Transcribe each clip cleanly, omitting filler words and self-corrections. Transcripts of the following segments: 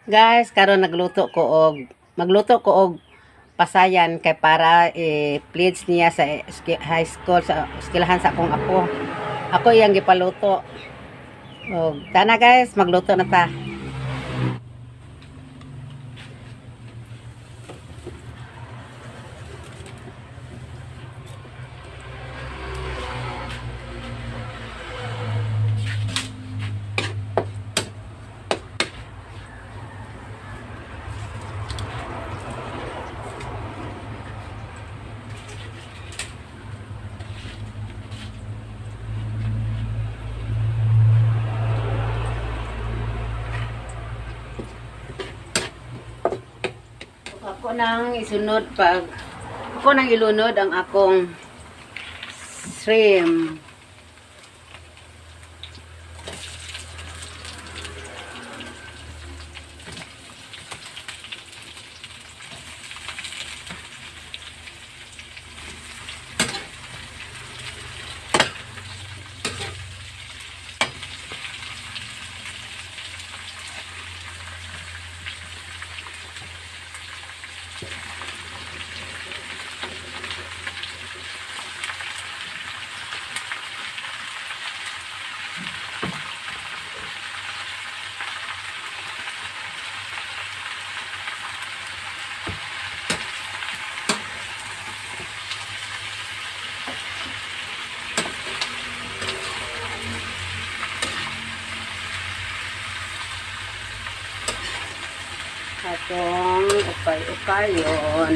Guys, karon nagluto ko og magluto ko og pasayan kay para i-pledge niya sa high school, sa eskwelahan sa akong apo. Ako iyang gipaluto. Og tana guys, magluto na ta. Ako nang isunod pag ako nang ilunod ang akong shrimp. Atong ukay-ukayon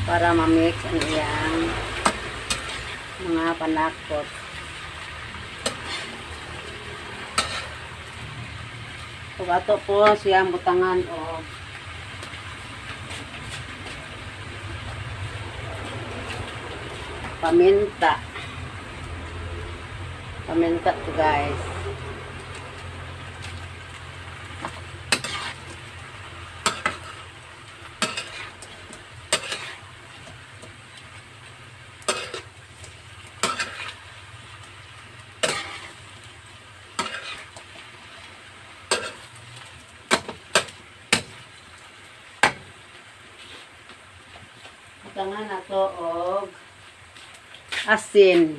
para ma-mix ang iyang mga panakot. Ug ato po siyang butangan og paminta. Paminta to, guys. Butangan nato og asin.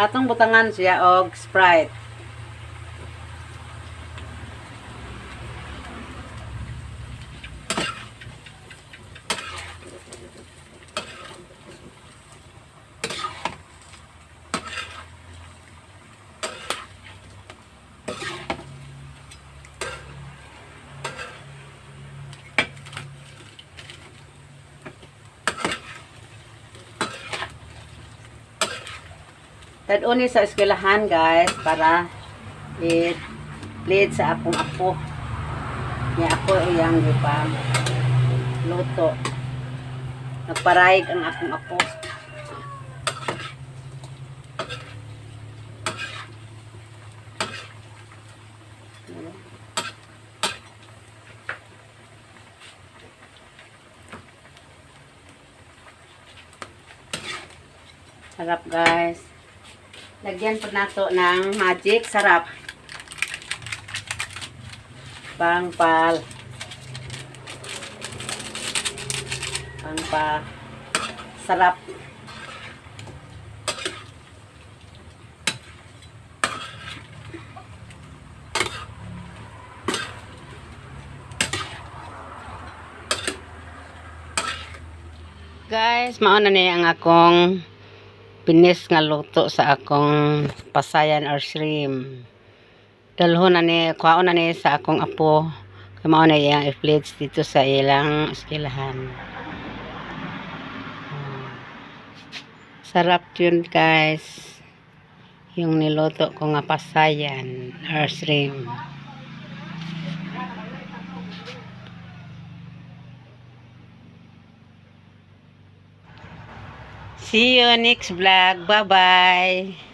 Atong butangan siya og Sprite. Tad-on ni sa eskwelahan, guys, para i-pledge sa akong apo. Nya ako iyang gipang luto. Nagparayg ang akong apo. Sarap, guys. Lagyan po nato ng Magic Sarap. Pangpal. Pangpa. Sarap. Guys, mao na ni ang akong pinis nga luto sa akong pasayan or shrimp. Dalhon na ni, kuhaon na ni sa akong apo. Kay mao na iyang i-pledge dito sa ilang eskwelahan. Sarap yun, guys. Yung niluto ko nga pasayan or shrimp. See you next vlog. Bye-bye.